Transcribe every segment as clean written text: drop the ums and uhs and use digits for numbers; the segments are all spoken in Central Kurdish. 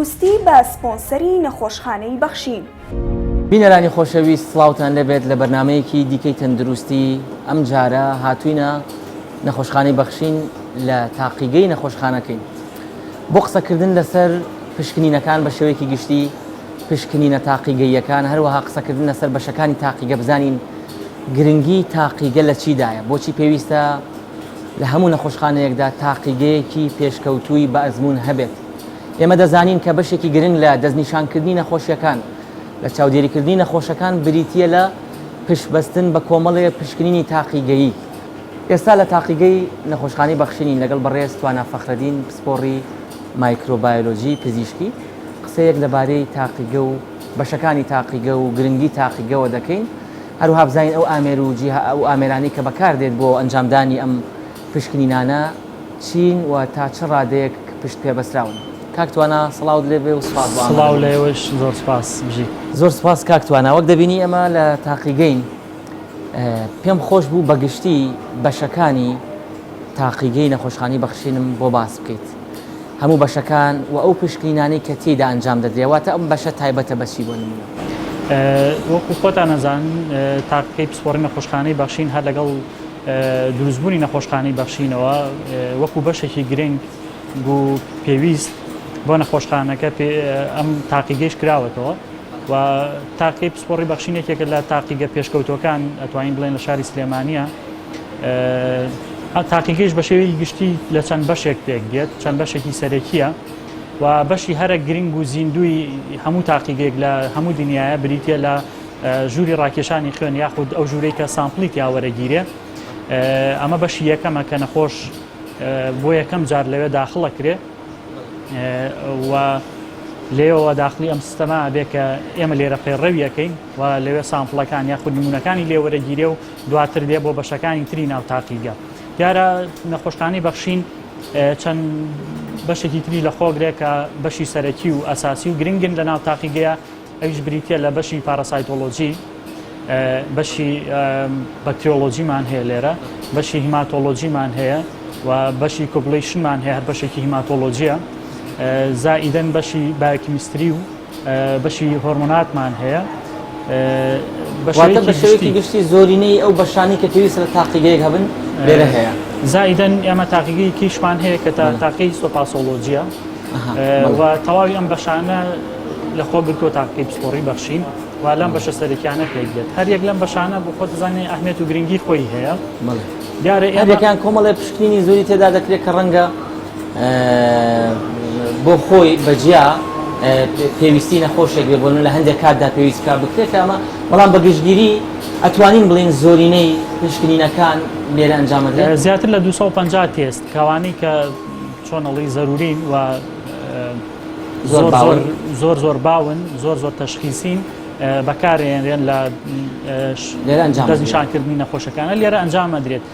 تەندروستی بە سپۆنسەری نەخۆشخانەی بەخشین. بینەرانی خۆشەویست سڵاوتان لێبێت لە بەرنامەیەکی دیکەی تەندروستی ئەمجارە هاتوینە نەخۆشخانەی بەخشین لە تاقیگەی نەخۆشخانەکەین بۆ قسەکردن لەسەر پشکنینەکان بە شێوەیەکی گشتی پشکنینە تاقیگەییەکان هەروەها قسەکردن لەسەر بەشەکانی تاقیگە بزانین گرنگی تاقیگە لە چیدایە بۆچی پێویستە لە هەموو نەخۆشخانەیەکدا تاقیگەیەکی پێشکەوتووی بە ئەزموون هەبێت. ئێمە دەزانین کە بەشێکی گرنگ لە دەستنیشانکردنی نەخۆشیەکان، لە چاودێریکردنی نەخۆشەکان بریتییە لە پشتبەستن بە کۆمەڵێ پشکنینی تاقیگەیی. ئێستا لە تاقیگەی نەخۆشخانەی بەخشینین لەگەڵ بەڕێز توانا فەخرەدین پسپۆڕی مایکرۆبایۆلۆجی پزیشکی قسەیەک لەبارەی تاقیگە و بەشەکانی تاقیگە و گرنگی تاقیگەوە دەکەین. هەروەها بزانین ئەو ئامێر و جیها ئەو ئامێرانەی کە بەکاردێت بۆ ئەنجامدانی ئەم پشکنینانە چین و تا چ ڕادەیەک پشت پێبەستراون. کاک توانا سڵاوت لێ بێ و سوپاس بۆ سڵاو ئامادەبوونت. لە ئێوەش زۆر سوپاس بژیت. زۆر سوپاس کاک توانا وەک دەبینی ئێمە لە تاقیگەین پێم خۆش بوو بە گشتی بەشەکانی تاقیگەی نەخۆشخانەی بەخشینم بۆ باس بکەیت هەموو بەشەکان و ئەو پشکنینانەی کە تێیدا ئەنجام دەدرێ واتە ئەم بەشە تایبەتە بە چی بۆ نموونە؟ وەکو خۆتان ئەزانن تاقیگەی پسپۆڕی نەخۆشخانەی بەخشین هەر لەگەڵ دروستبوونی نەخۆشخانەی بەخشینەوە وەکو بەشێکی گرنگ و پێویست بۆ نەخۆشخانەکە ئەم تاقیگەیش کراوەتەوە و تاقیگەی پسپۆڕی بەخشین یەکێکە لە تاقیگە پێشکەوتوەکان ئەتوانین بڵێن لە شاری سلێمانیە. تاقیگەیش بە شێوەیەکی گشتی لە چەند بەشێک پێک دێت، چەند بەشێکی سەرەکییە و بەشی هەرە گرنگ و زیندووی هەموو تاقیگەیەک لە هەموو دنیاە بریتە لە ژووری ڕاکێشانی خوێن یاخود ئەو ژوورەی کە sample ی تیا وەرەگیرێ. ئەمە بەشی یەکەمە کە نەخۆش بۆ یەکەم جار لەوێ داخڵە کرێ و لێەوە داخلی ئەم سیستەمە بێ کە ئێمە لێرە پەیڕەویەکەین و لەوێ sample ەکان یاخود نمونەکانی لێوەرەگیرێ و دواتر دێ بۆ بەشەکانی تری ناو تاقیگە. دیارە نەخۆشخانەی بەخشین چەند بەشێکی تری لە خۆگرێ کە بەشی سەرەکی و ئەساسی و گرنگن لە ناو تاقیگەیە ئەویش بریتە لە بەشی parasitology بەشی بەکتریۆلۆجیمان هەیە لێرە بەشی hematology مان هەیە و بەشی coagulation مان هەیە هەر بەشێکی hematology یە زائیدەن بەشی biochemistry و بەشی هۆرمۆناتمان هەیە واتە بە شێوەیەکی گشتی زۆرینەی ئەو بەشانەی کە پێویستە لە تاقیگەیەک هەبن لێرە هەیە. زائیدەن ئێمە تاقیگەیەکیشمان هەیە کە تاقیگەی histopathology یە و تەواوی ئەم بەشانە لە خۆ گرتووە تاقیگەی پسپۆڕی بەخشین و لەم بەشە سەرەکیانە پێک دێت هەر یەک لەم بەشانە بۆ خۆت دەزانێ ئەهمیەت و گرنگی خۆی هەیە دیارە ئێمەکان کۆمەڵێ پشکنینی زۆری تێدا دەکرێت کە ڕەنگە بۆ خۆی بەجیا پێویستی نەخۆشێک بێ بۆ لە هەندێک کاتدا پێویست بکە بکرێت کە ئەمە بەڵام بە گشتگیری ئەتوانین بڵین زۆرینەی پشکنینەکان لێرە ئەنجامەدرێت زیاتر لە 250 تێست کەوانەی کە چۆنەڵی زەرورین و زۆر زۆر زۆر زۆر باون زۆر زۆر تەشخیسین بەکارێنرێن لە دەستنیشانکردنی نەخۆشەکانە لێرە ئەنجام ئەدرێت.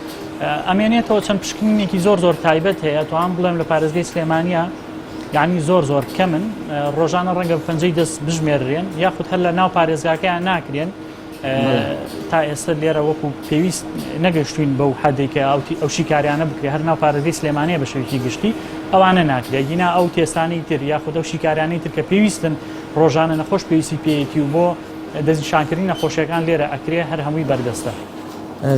ئەمێنێتەوە چەند پشکنینێکی زۆر زۆر تایبەت هەیە توان بڵێم لە پارێزگەی سلێمانە یعنی زۆر زۆر کەمن ڕۆژانە ڕەنگە پەنجەی دەست بژمێررێن یاخود هەر لە ناو پارێزگاکەیان ناکرێن تا ئێستا لێرە وەکو پێویست نەگەشتوین بەو حدێک کە ئەو شیکاریانە بکرێ هەر ناو پارێزگەی سلێمانەیە بە شێوەیەکی گشتی ئەوانە ناکرێت گینا ئەو تێستانی تر یاخود ئەو شیکاریانەی تر کە پێویستن ڕۆژانە نەخۆش پێویستی پێیەتی و بۆ دەستنیشانکردنی نەخۆشیەکان لێرە ئەکرێ هەر هەمووی بەردەستە.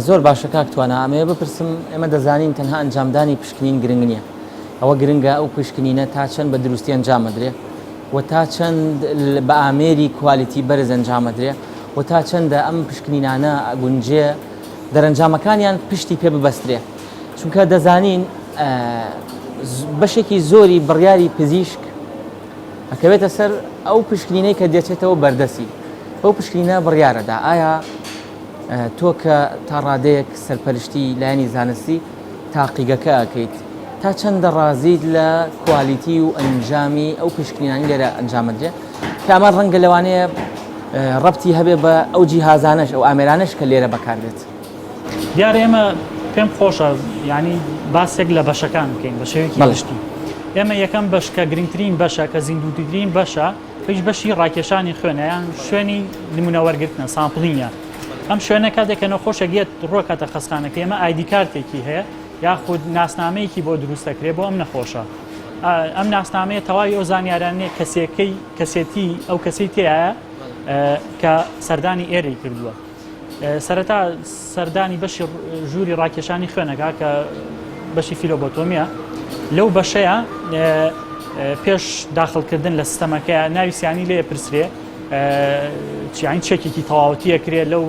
زۆر باشە کاک توانا ئەمەوێ بپرسم ئێمە دەزانین تەنها ئەنجامدانی پشکنین گرنگ نییە ئەوە گرنگە ئەو پشکنینە تا چەند بە دروستی ئەنجام ئەدرێ و تا چەند بە ئامێری quality بەرز ئەنجام ئەدرێ و تا چەندە ئەم پشکنینانە ئەگونجێ دەرەنجامەکانیان پشتی پێ ببەسترێ چونکە دەزانین بەشێکی زۆری بڕیاری پزیشک ئەکەوێتە سەر ئەو پشکنینەی کە دەچێتەوە بەردەستی بەو پشکنینە بڕیارەدا ئایا تۆ کە تا ڕادەیەک سەرپەرشتی لایەنی زانستی تاقیگەکە ئەکەیت تا چەندە ڕازیت لە quality و ئەنجامی ئەو پشکنینانی لێرە ئەنجامەدرێ کە ئەمە ڕەنگە لەوانەیە ڕەبتی هەبێ بە ئەو جیهازانەش ئەو ئامێرانەش کە لێرە بەکاردێت. دیارە ئێمە پێم خۆشە یانی باسێک لە بەشەکان بکەین بە شێوەیەکی گشتی ئێمە یەکەم بەش کە گرنگترین بەشە کە زیندووترین بەشە ئەویش بەشی ڕاکێشانی خوێنە یان شوێنی نمونە وەرگرتنە sampling ە ئەم شوێنە کاتێک کە نەخۆشێک یەت ڕۆکاتە خەستخانەکە ئێمە ID card ێکی هەیە یاخود ناسنامەیەکی بۆ دروست دەکرێت بۆ ئەم نەخۆشە. ئەم ناسنامەیە تەواوی ئەو زانیارانەیە کەسێکەی کەسێتی ئەو کەسەی تێیە کە سەردانی ئێرەی کردووە. سەرەتا سەردانی بەشی ژووری ڕاکێشانی خوێنەکە کە بەشی phlebotomy ە لەو بەشەیە پێش داخلکردن لە سیستەمەکە ناوی سیانی لێ پرسرێ چیان چێکێکی تەواوەتیە کرێ لەو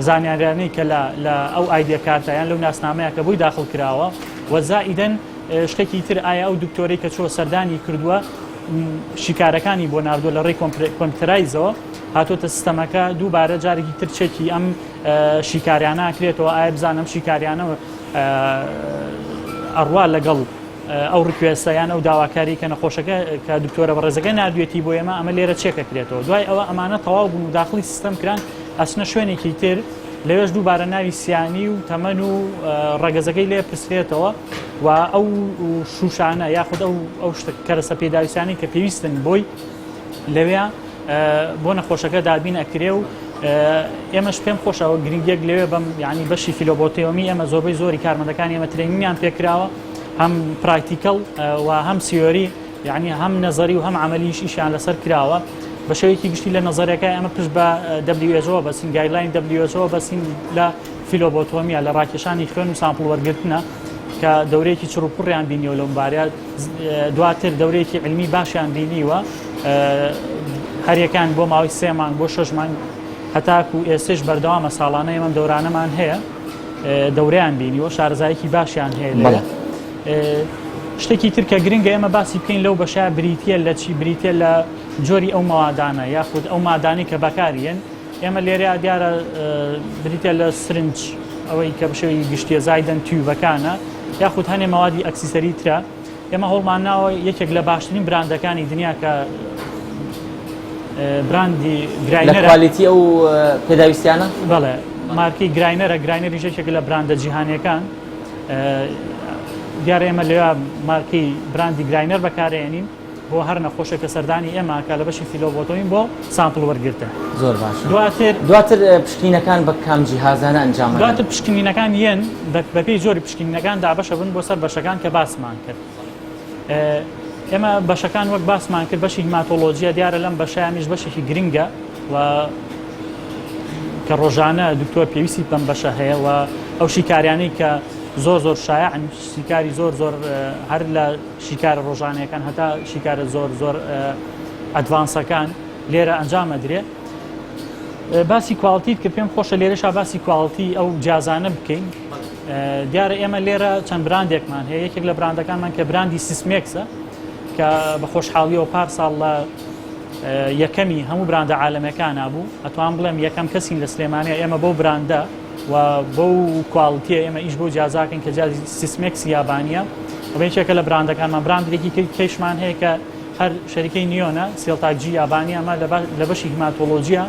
زانیاریانەی کە لە ئەو ID ە کارتە یان لەو ناسنامەیە کە بۆی داخل کراوە و زائیدەن شتێکی تر ئایا ئەو دکتۆرەی کە چووە سەردانی کردووە شیکارەکانی بۆ ناردووە لە ڕێی computerize ەوە هاتۆتە سیستەمەکە دووبارە جارێکی تر چێکی ئەم شیکاریانە کرێتەوە ئایا بزانم شیکاریانە ئەڕوا لەگەڵ ئەو request ە یان ئەو داواکاری کە نەخۆشەکە کە دکتۆرە بەڕێزەکە نردوێتی بۆ ئێمە ئەمە لێرە check ەکرێتەوە دوای ئەوە ئەمانە تەواو بوون و داخلی سیستەم کران ئەچنە شوێنێکی تر لەوێش دووبارە ناوی سیانی و تەمەن و ڕەگەزەکەی لێ پرسرێتەوە و ئەو شوشانە یاخود ئەو ئەو شتە کەرەسە پێداویستانەی کە پێویستن بۆی لەوێ بۆ نەخۆشەکە دابین ئەکرێ و ئێمەش پێم خۆشەوە گرنگیەک لەوێ بەم یعنی بەشی phlebotomy ئێمە زۆربەی زۆری کارمەندەکانی ئێمە training یان پێکراوە هەم practical و هەم theory یعنی هەم نەزەری و هەم عملیش ئیشیان لەسەر کراوە بە شێوەیەکی گشتی لە نەزەرەکە ئێمە پشت بە WHO بەسین guideline WHO بەسین لە phlebotomy ە لە ڕاکێشانی خوێن و sample وەرگرتنە کە دەورەیەکی چڕوپڕیان بینیوە لەم بارە دواتر دەورەیەکی علمی باشیان بینیوە هەریەکان بۆ ماوەی سێ مانگ بۆ شەش مانگ هەتاکو ئێستش بەردەوامە ساڵانە ئێمە دەورانەمان هەیە دەوریان بینیوە شارەزایەکی باشیان هەیە لێرە شتێکی تر کە گرنگە ئێمە باسی بکەین لەو بەشە بریتە لە چی بریتە لە جۆری ئەو مەوادانە یاخود ئەو مادانی کە بەکاریێن ئێمە لێرە دیارە بریتە لە syringe ئەوەی کە بشێوی گشتیە زایدەن tube ەکانە یاخود هەنێ مەوادی accessory ترە ئێمە هەوڵمان ناوە یەکێک لە باشترین براندەکانی دنیا کە براندی Greiner ە. quality ئەو پێداویستیانە؟ بەڵێ مارکەی Greiner ە، Greiner یش یەکێکە لە براندە جیهانیەکان. دیارە ئێمە لەوێ مارکەی براندی Greiner بەکارێنین بۆ هەر نەخۆشێک کە سەردانی ئێمە کە لە بەشی phlebotomy بۆ sample وەرگرتن. زۆر باشە. دواتر دواتر پشکنینەکان بە کام جیهازانە ئەنجام ئەدەن؟ دواتر پشکنینەکان یەن بەپێی جۆری پشکنینەکان دابەشە بن بۆ سەر بەشەکان کە باسمان کرد. ئێمە بەشەکان وەک باسمان کرد بەشی hematology ە دیارە لەم بەشەیانیش بەشێکی گرنگە و کە ڕۆژانە دکتۆر پێویستی بەم بەشە هەیە و ئەو شیکاریانەی کە زۆر زۆر شایعن شیکاری زۆر زۆر هەر لە شیکارە ڕۆژانەیەکان هەتا شیکارە زۆر زۆر advance ەکان لێرە ئەنجام ئەدرێ باسی quality ت کرد پێم خۆشە لێرەشا باسی quality ئەو جیازانە بکەین دیارە ئێمە لێرە چەند براندێکمان هەیە یەکێک لە براندەکانمان کە براندی Sysmex ە کە بە خۆشحاڵیەوە پار ساڵ لە یەکەمی هەموو براندە عالەمەکانە بوو ئەتوان بڵێم یەکەم کەسین لە سلێمانیا ئێمە بەو براندە و بەو quality ە ئێمە ئیش بۆ جیازاکەین کە جیازی Sysmex یابانیە ئەمە یەکێکە لە براندەکانمان براندێکی کەیشمان هەیە کە هەر شەریکەی نیۆنە CellTak G یابانی ئەمە لە بەشی hematology ە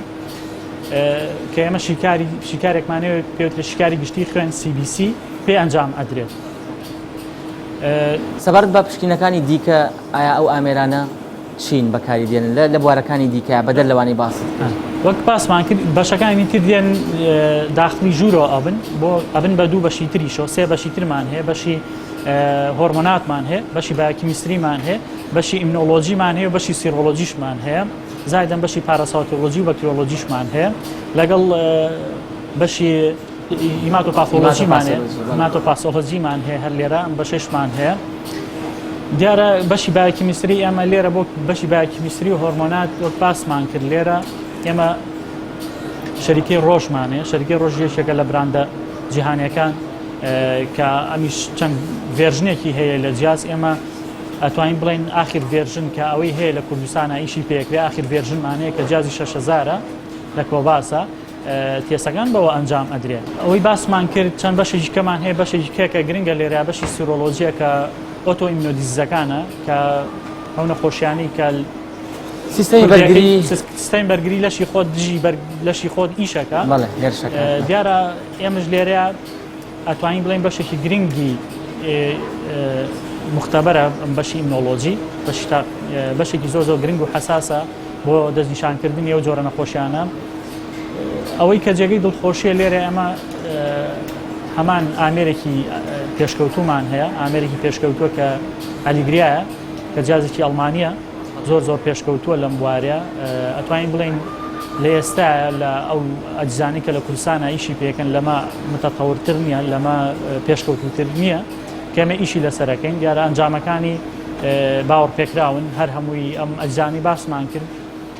کە ئێمە شیکاری شیکارێکمانەوە پێوترە شیکاری گشتی خوێن CBC پێ ئەنجام ئەدرێت. سەبارەت بە پشکنینەکانی دیکە ئایا ئەو ئامێرانە چین بەکاری دێنن لە لە بوارەکانی دیکە بەدەر لەوانەی باست کرد؟ وەک باسمان کرد بەشەکانی تر دێن داخلی ژوورەوە ئەبن بۆ ئەبن بە دوو بەشی تریشەوە سێ بەشی ترمان هەیە بەشی هۆرمۆناتمان هەیە بەشی biochemistry مان هەیە بەشی immunology مان هەیە و بەشی serology شمان هەیە زایدەن بەشی parasitology و bacteriology شمان هەیە لەگەڵ بەشی hematopathology مان هەیە hematopathology مان هەیە هەر لێرە ئەم بەشێشمان هەیە دیارە بەشی biochemistry ئێمە لێرە بۆ بەشی biochemistry و هۆرمۆنات وەک باسمان کرد لێرە ئێمە شەریکەی ڕۆژمان هەیە شەریکەی ڕۆژ یەکێکە لە براندە جیهانیەکان کە ئەمیش چەند version ێکی هەیە لە جیاز ئێمە ئەتوانین بڵێن ئاخر version کە ئەوەی هەیە لە کوردستانە ئیشی پێکرێ ئاخر version مان هەیە کە جیازی 6000 لە کۆباسە test ەکان بەوە ئەنجام ئەدرێ. ئەوەی باسمان کرد چەند بەشێکی کەمان هەیە بەشێکی کە کە گرنگە لێرە بەشی serology ە کە autoimmune disease ەکانە کە ئەو نەخۆشیانەی کە سیستەمی بەرگری سیستەمی بەرگری لەشی خۆت دژی لەشی خۆت ئیشەکە دیارە ئێمەش لێرە ئەتوانین بڵێین بەشێکی گرنگی مختبەرە بەشی immunology بەشێکی زۆر زۆر گرنگ و حساسە بۆ دەستنیشانکردنی ئەو جۆرە نەخۆشیانە ئەوەی کە جێگەی دڵخۆشیە لێرە ئەمە هەمان ئامێرێکی پێشکەوتومان هەیە ئامێرێکی پێشکەوتووە کە ئەلیگریایە کە جیازێکی ئەڵمانیە زۆر زۆر پێشکەوتووە لەم بوارە ئەتوانین بڵێین لە ئێستا لە ئەو ئەجزانی کە لە کوردستانە ئیشی پێکەن لەمە متەتەورتر نییە لەمە پێشکەوتوتر نییە کەمە ئیشی لەسەرەکەین دیارە ئەنجامەکانی باوەڕ پێکراون هەر هەمووی ئەم ئەجزانی باسمان کرد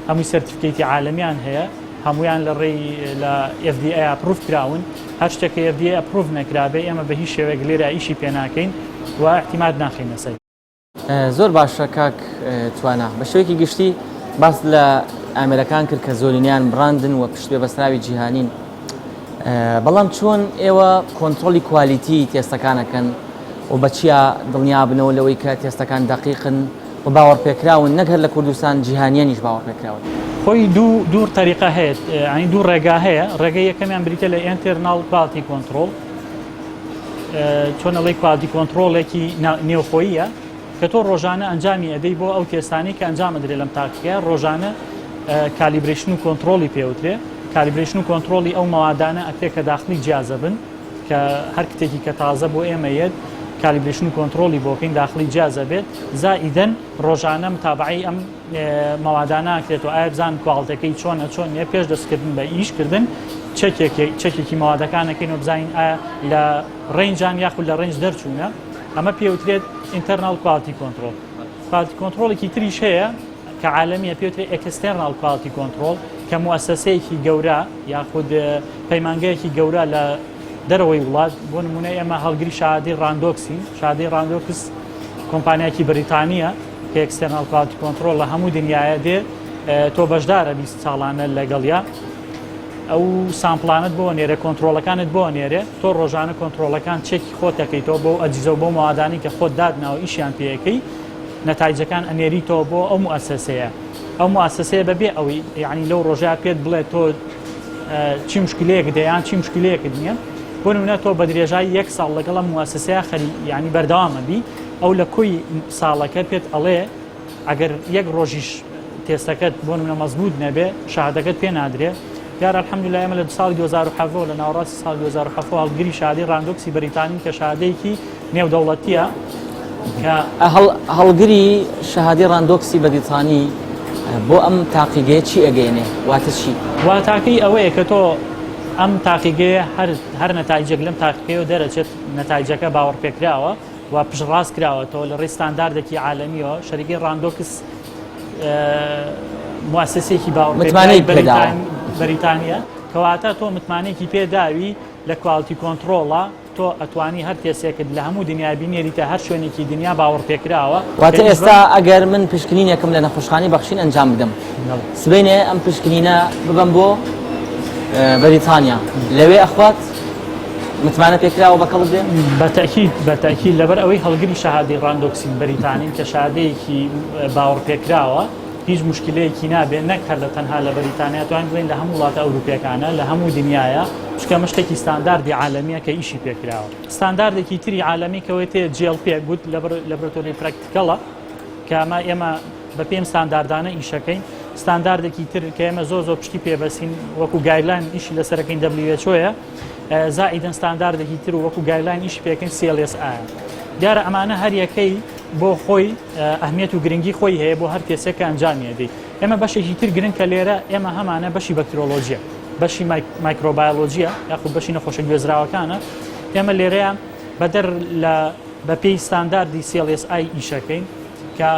هەمووی certificate ی عالەمیان هەیە هەمویان لە ڕێی لە FDA approve کراون هەر شتێک کە FDA approve نەکرابێ ئێمە بە هیچ شێوەیەک لێرە ئیشی پێ ناکەین و اعتماد ناخەینە سەری. زۆر باشە کاک توانا بە شێوەیەکی گشتی باس لە ئامێرەکان کرد کە زۆرینیان بڕاندن و پشت پێبەستراوی جیهانین بەڵام چۆن ئێوە کۆنترۆڵی quality تێستەکانەکەن و بە چیا دڵنیابنەوە لەوەی کە تێستەکان دەقیقن و باوەڕپێکراون نەک هەر لە کوردستان جیهانیانیش باوەڕپێکراون؟ خۆی دوو دوو تەریقە هەیە یانی دوو ڕێگا هەیە ڕێگەی یەکەمیان بریتە لە internal quality control چۆن ئەڵێی quality control ێکی نێوخۆییە کە تۆ ڕۆژانە ئەنجامی ئەدەی بۆ ئەو تێستانی کە ئەنجام ئەدرێ لەم تاقیگە ڕۆژانە calibration و کۆنتترۆلی پێوترێ calibration و کۆنتترۆلی ئەو مەوادانە ئەکرێ کە داخلی جیازە بن کە هەر kit ێکی کە تازە بۆ ئێمە یەت calibration و کۆنتترۆلی بۆکەین داخلی جیازە بێت زائیدەن ڕۆژانە متابعی ئەم مەوادانە ئەکرێت و ئایا بزان کواڵتەکەی چۆنە چۆن نیە پێش دەستکردن بە ئیش کردن چەکێکی مەوادەکانەکەین و بزانین ئایا لە range ان یاخود لە range دەرچوونە ئەمە پێوترێت internal quality control quality control ێکی تریش هەیە کە عالەمیە پێوترێت external quality control کە موسسەیەکی گەورە یاخود پەیمانگەیەکی گەورە لە دەرەوەی وڵات بۆ نمونە ئێمە هەڵگری شادی ڕاندۆکسین شادی ڕاندۆکس کۆمپانیایەکی بەریتانیە کە external quality control لە هەموو دنیاە دێ تۆ بەشدارە 20 ساڵانە لەگەڵیا ئەو sample انت بۆ نێرێ کۆنتترۆلەکانت بۆ نێرێ تۆ ڕۆژانە کۆنتترۆلەکان چێکی خۆت دەکەیتەوە بۆ ئەجیزە و بۆ موادانی کە خۆت دادناوە ئیشیان پێەکەی نەتایجەکان ئەنێریتەوە بۆ ئەو موسسەیە ئەو موسسەیە بەبێ ئەوەی یعنی لەو ڕۆژە پێت بڵێ تۆ چی مشکلەیەک دەیان چی مشکلەیەکت نییە بۆ نمونە تۆ بە درێژای یەک ساڵ لەگەڵ ئەم موسسەیە خەری یعنی بەردەوامە بی ئەو لە کۆی ساڵەکە پێت ئەڵێ ئەگەر یەک ڕۆژیش تێستەکەت بۆ نمونە مەزبوط نەبێ شەهادەکەت پێ نادرێ دیارە الحمدلله ئێمە لە ساڵی 2017 لە ناوەڕاستی ساڵی 2017 هەڵگری شادی ڕاندۆکسی بەریتانی کە شادەیەکی نێودەوڵەتیە کە هەڵگری شەهادەی ڕاندۆکسی بەریتانی بۆ ئەم تاقیگەیە چی ئەگەیەنێ واتە چی؟ واتاکەی ئەوەیە کە تۆ ئەم تاقیگەیە هەر هەر نەتایجێک لەم تاقیگەیەوە دەرەچێت نەتایجەکە باوەڕپێکراوە و پشتڕاست کراوەتەوە لە ڕێی ستانداردێکی عالەمیەوە شەریکەی ڕاندۆکس موسسێکی باوەڕپێکراوی بەریتانیە کەواتە تۆ متمانەیەکی پێداوی لە quality control ە تۆ ئەتوانی هەر تێسێکت لە هەموو دنیا بینێریتە هەر شوێنێکی دنیا باوەڕپێکراوە. واتە ئێستا ئەگەر من پشکنینێکم لە نەخۆشخانەی بەخشین ئەنجام بدەم سبەینێ ئەم پشکنینە ببەم بۆ بەریتانیا لەوێ ئەخوات متمانە پێکراوە بە کەڵک دێ؟ بە تەئکید بە تەئکید لەبەر ئەوەی هەڵگری شەهادەی ڕاندۆکسین بەریتانین کە شەهادەیەکی باوەڕپێکراوە هیچ موشکیلەیەکی نابێ نەک هەر لە تەنها لە بەریتانیا توانین بڵێین لە هەموو وڵاتە ئەوروپیەکانە لە هەموو دنیایە چونکە ئەمە شتێکی ستانداردی عالەمیە کە ئیشی پێکراوە ستانداردێکی تری عالەمی کە وێتێ GLP good laboratory practical ە کە ئەمە ئێمە بە پێم ستانداردانە ئیشەکەین ستانداردێکی تر کە ئێمە زۆر زۆر پشتی پێبەسین وەکو guideline ئیشی لەسەرەکەین WHO یە زائیدەن ستانداردێکی تر و وەکو guideline ئیشی پێکەین CLSI دیارە ئەمانە هەریەکەی بۆ خۆی ئەهمیەت و گرنگی خۆی هەیە بۆ هەر تێسێک کە ئەنجامی ئەدەی ئێمە بەشێکی تر گرنگ کە لێرە ئێمە هەمانە بەشی بەکترۆلۆژیە بەشی مایکرۆبایۆلۆژیە یاخود بەشی نەخۆشە گوێزراوەکانە ئێمە لێرەیە بەدەر لە بەپێی ستانداردی CLSI ئیشەکەین کە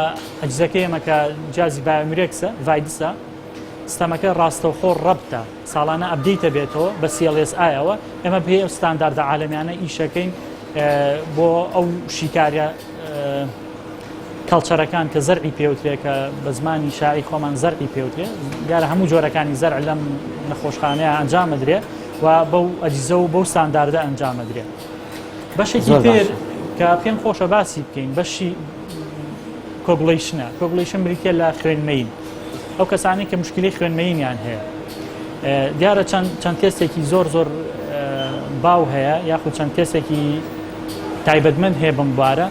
ئەجزەکەی ئێمە کە جیازی بایۆمیرێکسە ڤایدسە ستەمەکە ڕاستەوخۆ ڕەبتە ساڵانە update ە بێتەوە بە CLSI ەوە ئێمە پێی ئەو ستانداردە عالەمیانە ئیشەکەین بۆ ئەو شیکاریە culture ەکان کە زەرعی پێوترێ کە بە زمانی شاعی خۆمان زەرعی پێوترێ دیارە هەموو جۆرەکانی زەرع لەم نەخۆشخانەیە ئەنجامەدرێ و بەو ئەجیزە و بەو ستانداردە ئەنجامەدرێ بەشێکی تر کە پێم خۆشە باسی بکەین بەشی coagulation ە coagulation بریتە لە خوێنمەین ئەو کەسانی کە مشکلی خوێنمەینیان هەیە دیارە چەند چەند تێستێکی زۆر زۆر باو هەیە یاخود چەند تێستێکی تایبەتمەند هەیە بەم بوارە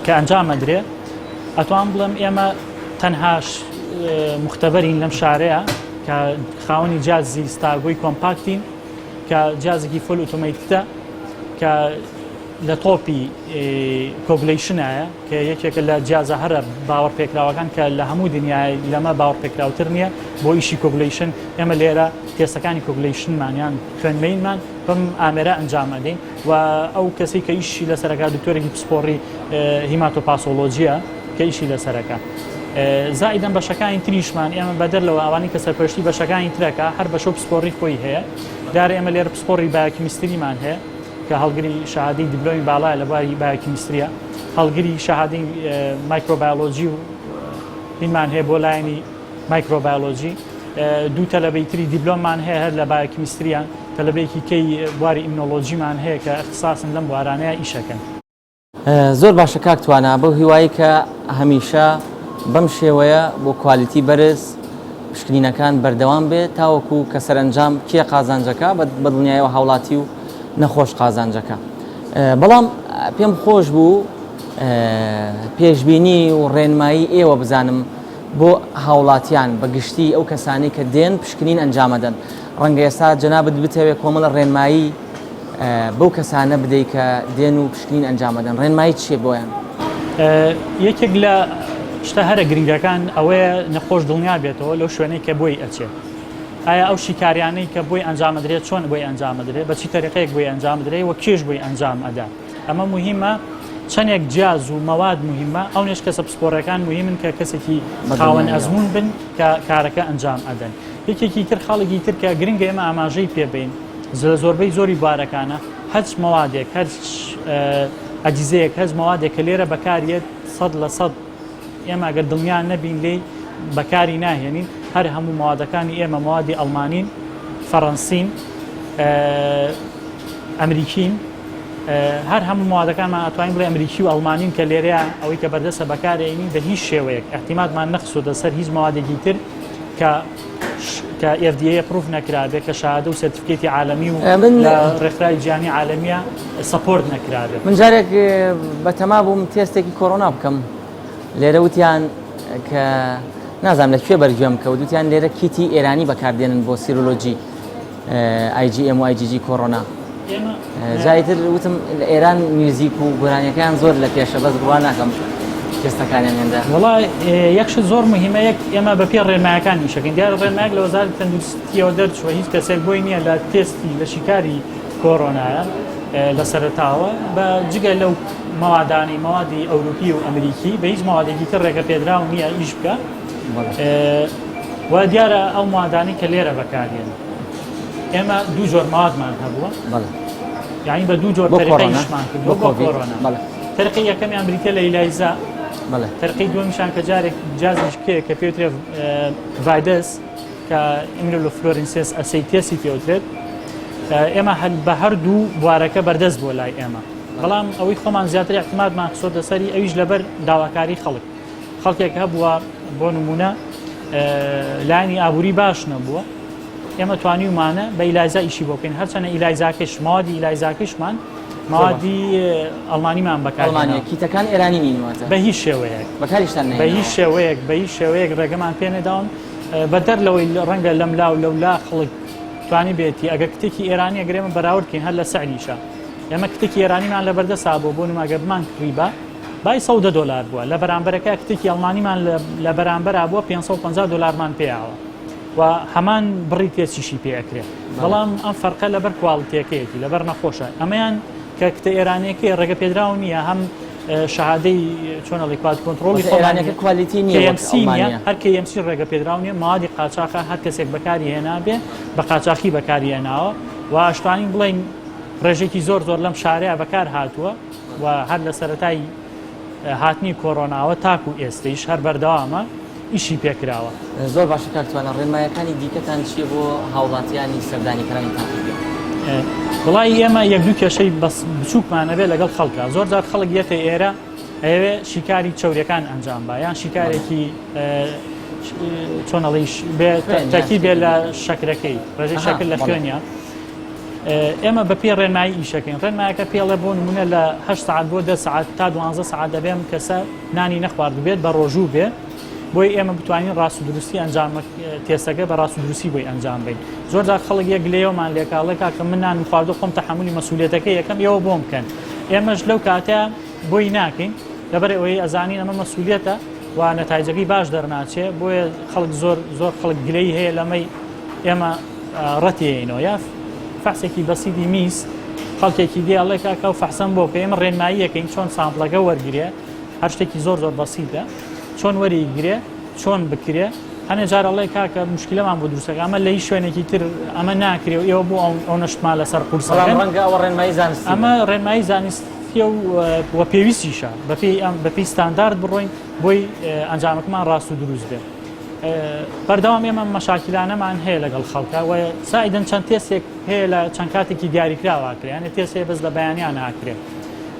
کە ئەنجام ئەدرێ ئەتوان بڵێم ئێمە تەنهاش مختبەرین لەم شارەیە کە خاوەنی جازی ستاگۆی compact ین کە جازێکی full automated ە کە. لە تۆپی coagulation ایە کە یەکێکە لە جیازە هەرە باوەڕپێکراوەکان کە لە هەموو دنیای لەمە باوەڕپێکراوتر نییە بۆ ئیشی coagulation ئێمە لێرە تێستەکانی coagulation مان یان خوێنمەینمان بەم ئامێرە ئەنجام ئەدەین و ئەو کەسی کە ئیشی لەسەرەکە دکتۆرێکی پسپۆڕی هیماتۆپاسۆلۆجیە کە ئیشی لەسەرەکە. زائیدەن بەشەکانی تریشمان ئێمە بەدەر لەوە ئەوانەی کە سەرپەرشتی بەشەکانی ترەکە هەر بەشە و پسپۆڕی خۆی هەیە دیارە ئێمە لێرە پسپۆڕی بایۆکیمیستریمان هەیە کە هەڵگری شەهادەی دیبلۆمی باڵایە لە بواری بایۆکیمیستریە هەڵگری شەهادەی مایکرۆبایۆلۆجی و هینمان هەیە بۆ لایەنی مایکرۆبایۆلۆجی دوو تەلەبەی تری دیبلۆممان هەیە هەر لە بایۆکیمیستریان تەلەبەیەکی کەی بواری ئیمنۆلۆجیمان هەیە کە اختصاصن لەم بوارانەیە ئیشەکەن. زۆر باشە کاک توانا بەو هیوایی کە هەمیشە بەم شێوەیە بۆ quality بەرز پشکنینەکان بەردەوام بێت تاوەکو کە سەرەنجام کێ قازانجەکە بە دڵنیایەوە هاوڵاتی و نەخۆش قازانجەکە بەڵام پێم خۆش بوو پێشبینی و ڕێنمایی ئێوە بزانم بۆ هاوڵاتیان بە گشتی ئەو کەسانی کە دێن پشکنین ئەنجامەدەن ڕەنگە ئێستا جەنابت بتەوێت کۆمەڵە ڕێنمایی بەو کەسانە بدەی کە دێن و پشکنین ئەنجام ئەدەن ڕێنمایی چیە بۆیان؟ یەکێک لە شتە هەرە گرنگەکان ئەوەیە نەخۆش دڵنیا بێتەوە لەو شوێنەی کە بۆی ئەچێت ئایا ئەو شیکاریانەی کە بۆی ئەنجامەدرێت چۆن بۆی ئەنجامەدرێت بە چی تەریقەیەک بۆی ئەنجامدرێت و کێش بۆی ئەنجام ئەدا ئەمە مهمە چەندێک جیاز و مەواد مهمە ئەو نێش کەسە پسپۆڕەکان مهمن کە کەسێکی خاوەن ئەزمون بن کە کارەکە ئەنجام ئەدەن یەکێکی تر خاڵێکی تر کە گرنگە ئێمە ئاماژەی پێبین لە زۆربەی زۆری بوارەکانە هەچ مەوادێک هەر ئەجیزەیەک هەچ مەوادێک کە لێرە بەکاریێت 100% ئێمە ئەگەر دڵنیا نەبین لێی بەکاری ناهێنین هەر هەموو مەوادەکانی ئێمە مەوادی ئەڵمانین فەڕەنسین ئەمریکین هەر هەموو موادەکانمان ئەتوانین بڵێ ئەمریکی و ئەڵمانین کە لێرەیە ئەوەی کە بەردەسە بەکارێنین بە هیچ شێوەیەک احتیمادمان نەخستۆتە سەر هیچ موادێکی تر کە کە FDA approve نەکرابێ کە شەهادە و certificate ی عالەمی و لە ڕێکخراوی جیهانی عالەمیە support نەکرابێ. من جارێک بەتەما بووم تێستێکی کۆرۆنا بکەم لێرە وتیان کە نازانم لە کوێ بەرگوێم کەوت وتیان لێرە kit ی ئێرانی بەکاردێنن بۆ serology IgM و IgG کۆرۆنا جایتر وتم لە ئێران میوزیک و گۆرانیەکان زۆر لە پێشە بەس بڕوا ناکەم تێستەکانیان هێندە وڵا یەک شت زۆر مهمە یەک ئێمە بە پێ ڕێنمایەکان نیشەکەین دیار ڕێنمایەک لە وەزارەتی تەندروستیەوە دەرچووە هیچ کەسێک بۆی نییە لە تێستی لە شیکاری کۆرۆنایە لە سەرەتاوە بە جگە لەو مەوادانی مەوادی ئەوروپی و ئەمریکی بە هیچ مەوادێکی تر ڕێگە پێدراو نییە ئیش بکە و دیارە ئەو مادانی کە لێرە بەکاردێن ئێمە دوو جۆر مادمان هەبووە یعنی بە دوو جۆر تەریقەیشمان کردووە بۆ کۆرۆنا تەرقی یەکەمیان بریتە لە ELISA تەرقی دووەمیشان کە جارێک جازیش کێ کە پێوترێت VIDAS کە immunofluorescence assay test ی پێوترێت ئێمە هەل بە هەردوو بوارەکە بەردەست بۆ لای ئێمە بەڵام ئەوەی خۆمان زیاتر احتمادمان خسۆتە سەری ئەویش لەبەر داواکاری خەڵک خەڵکێک هەبووە بۆ نمونە لایەنی ئابووری باش نەبووە ئێمە توانیومانە بە ELISA ئیشی بۆ بکەین هەرچەنە ELISA کەش مەوادی ELISA کەشمان مەوادی ئەڵمانیمان بەکارهێنا kit ەکان ئێرانی نین واتە بە هیچ شێوەیەک بەکاریشتان بە هیچ شێوەیەک بە هیچ شێوەیەک ڕێگەمان پێ نەداون بەدەر لەوەی ڕەنگە لەم لا و لەولا خەڵک توانی بێتی ئەگەر kit ێکی ئێرانی ئەگەر ئێمە بەراورد کەین هەر لە سعریشە ئێمە kit ێکی ئێرانیمان لە بەردەسا بۆ بۆ نماگە بمان کڕیبا بای 110 دلار بووە لە بەرامبەرەکە kit ێکی ئەڵمانیمان لە بەرامبەرا بووە 550 دلارمان پێیاوە و هەمان بڕی تێچیشی پێ ئەکرێ بەڵام ئەم فەرقە لەبەر quality ەکەیەتی لەبەر نەخۆشە ئەمەیان کە kit ە ئێرانیەکەی ڕێگە پێدراو نییە هەم شەهادەی چۆنەڵی quality control ی ئێرانەکە quality نییە هەر KMC ڕێگە پێدراو نییە مادی قاچاخە هەر کەسێک بەکاری هێنابێ بە قاچاخی بەکاری هێناوە و ئەشتوانین بڵێین ڕێژێکی زۆر زۆر لەم شارەیە بەکار هاتووە و هەر لە سەرەتای هاتنی کۆرۆناوە تاکو ئێستەیش هەر بەردەوامە ئیشی پێکراوە. زۆر باشە کاک توانا ڕێنمایەکانی دیکەتان چیە بۆ هاوڵاتیانی سەردانیکەرانی تاقیگە؟ وڵی ئێمە یەک دوو کێشەی بەس بچووکمان ئەبێ لەگەڵ خەڵکا زۆر جار خەڵک یەتە ئێرە ئەیەوێ شیکاری چەوریەکان ئەنجام با یان شیکارێکی چۆنەڵیش بێ تەکی بێ لە شەکرەکەی ڕێژەی شەکر لە خوێنیا ئێمە بە پێی ڕێنمایی ئیشەکەین ڕێنمایەکە پێڵێ بۆ نمونە لە 8 سعات بۆ 10 سعات تا 12 سعات دەبێم کەسە نانی نەخواردبێت بە ڕۆژوو بێ. بۆی ئێمە بتوانین ڕاست و دروستی ئەنجام تێستەکە بە ڕاست و دروستی بۆی ئەنجام بین زۆر جار خەڵک یەک گلەیەوەمان لێکاڵێ کاکە من نانم خواردو خۆم تەحەمولی مەسئولیەتەکەی یەکەم ئێوە بۆم بکەن ئێمەش لەو کاتە بۆی ناکەین لەبەر ئەوەی ئەزانین ئەمە مەسئولیەتە و نەتایجەکەی باش دەرناچێ بۆیە خەڵک زۆر زۆر خەڵک گلەی هەیە لەمەی ئێمە ڕەتێینەوە یا فەحسێکی بەسیدی میز خەڵکێکی دێ ئەڵێ کاکە و فەحسەم بۆ بکە ئێمە ڕێنماییەکەین چۆن sample ەکە وەرگرێ هەر شتێکی زۆر زۆر بەسیتە چۆن وەری گرێ چۆن بکرێ هەنێ جار ئەڵێ کاکە مشکلەمان بۆ دروستەکە ئەمە لە هیچ شوێنێکی تر ئەمە ناکرێ و ئێوە بۆ ئەو نەشتمان لەسەر قورسە ڕەنگە ئەوە ڕێنمایی زانستی ئەمە ڕێنمایی زانستیە و و پێویستیشە بەپێی ئەم بەپێی ستاندارد بڕۆین بۆی ئەنجامەکەمان ڕاست و دروست بێت بەردەوام ئێمە مەشاکیلانەمان هەیە لەگەڵ خەڵکە و سایدن چەند تێسێک هەیە لە چەند کاتێکی دیاریکراوە ئەکرێ یانێ تێست هەیە بەس لە بەیانیان ئاکرێ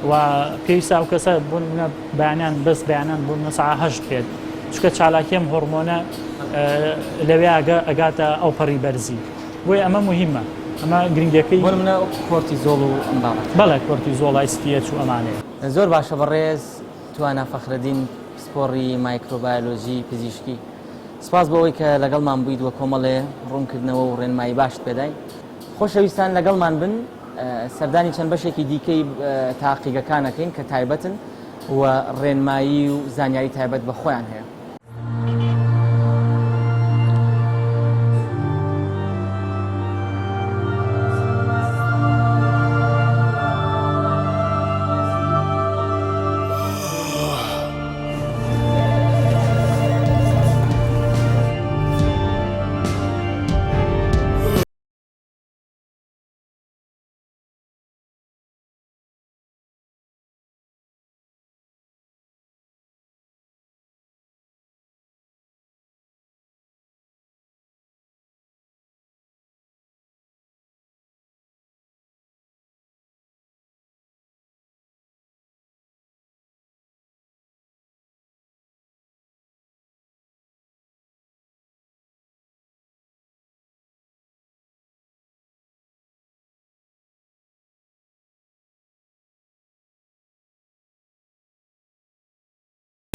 و پێویستە ئەو کەسە بۆ نمونە بەیانیان بەس بەیانان بۆ نمونە سەعات هەشت بێت چونکە چالاکی ئەم هۆرمۆنە لەوێ ئەگە ئەگاتە ئەو پەڕی بەرزی بۆیە ئەمە مهمە ئەمە گرنگەکەی بۆ نمونە کۆرتیزۆڵ و ئەم بابەتە بەڵێ کۆرتیزۆڵ ACTH و ئەمانەیە. زۆر باشە بەڕێز توانا فەخرەدین پسپۆڕی مایکرۆبایۆلۆجی پزیشکی سپاس بۆ ئەوەی کە لەگەڵمان بوویت و کۆمەڵێ ڕوونکردنەوە و ڕێنمایی باشت پێداین. خۆشەویستان لەگەڵمان بن سەردانی چەند بەشێکی دیکەی تاقیگەکان ئەکەین کە تایبەتن و ڕێنمایی و زانیاری تایبەت بە خۆیان هەیە.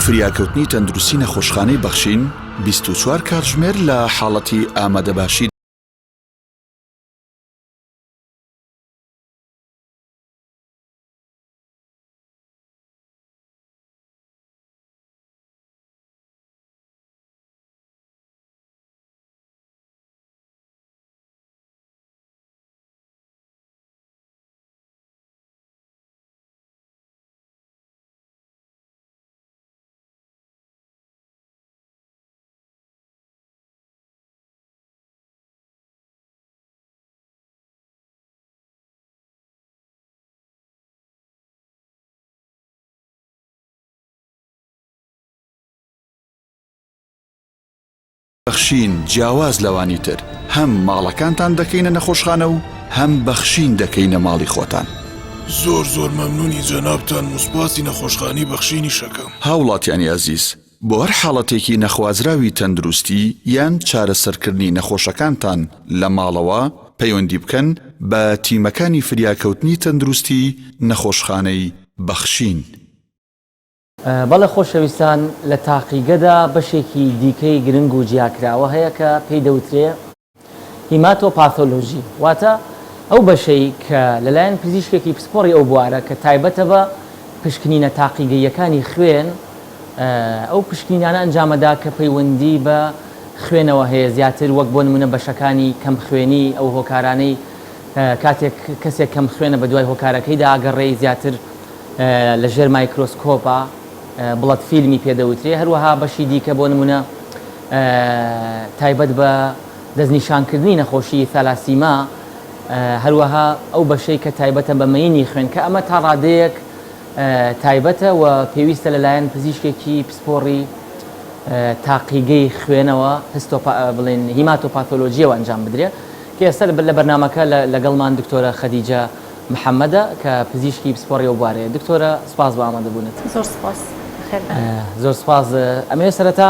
فریاکەوتنی تەندروستی نەخۆشخانەی بەخشین 24 کاتژمێر لە حاڵەتی ئامادەباشی. بەخشین جیاواز لەوانی تر هەم ماڵەکانتان دەکەینە نەخۆشخانە و هەم بەخشین دەکەینە ماڵی خۆتان. زۆر زۆر مەمنونی جەنابتانم و سوپاسی نەخۆشخانەی بەخشینیش ئەکەم. هاوڵاتیانی ئەزیز بۆ هەر حاڵەتێکی نەخوازراوی تەندروستی یان چارەسەرکردنی نەخۆشەکانتان لە ماڵەوە پەیوەندی بکەن بە تیمەکانی فریاکەوتنی تەندروستی نەخۆشخانەی بەخشین. بەڵێ خۆشەویستان لە تاقیگەدا بەشێکی دیکەی گرنگ و جیاکراوە هەیە کە پێی دەوترێ، هیماتۆپاثۆلۆژی، واتە ئەو بەشەی کە لەلایەن پزیشکێکی پسپۆڕی ئەو بوارە کە تایبەتە بە پشکنینە تاقیگەییەکانی خوێن ئەو پشکنینانە ئەنجامەدا کە پەیوەندی بە خوێنەوە هەیە زیاتر وەک بۆ نمونە بەشەکانی کەمخوێنی ئەو هۆکارانەی کاتێک کەسێک کەمخوێنە بەدوای هۆکارەکەیدا ئەگەڕێی زیاتر لە ژێر مایکرۆسکۆپا blood film ی پێ دەوترێ، هەروەها بەشی دیکە بۆ نموونە تایبەت بە دەستنیشانکردنی نەخۆشیی ثالاسیما، هەروەها ئەو بەشەی کە تایبەتە بە مەینی خوێن کە ئەمە تا ڕادەیەک تایبەتە و پێویستە لەلایەن پزیشکێکی پسپۆڕی تاقیگەی خوێنەوە بڵێن هیماتۆپاتۆلۆجیەوە ئەنجام بدرێ کە ئێستا لە بەرنامەکە لەگەڵمان دکتۆرە خەدیجە محەمەدە کە پزیشکی پسپۆڕی ئەو بوارەیە. دکتۆرە سوپاس بۆ ئامادەبوونت. زۆر سوپاس. بەخێر بێن. زۆر سوپاس. ئەمەوێت سەرەتا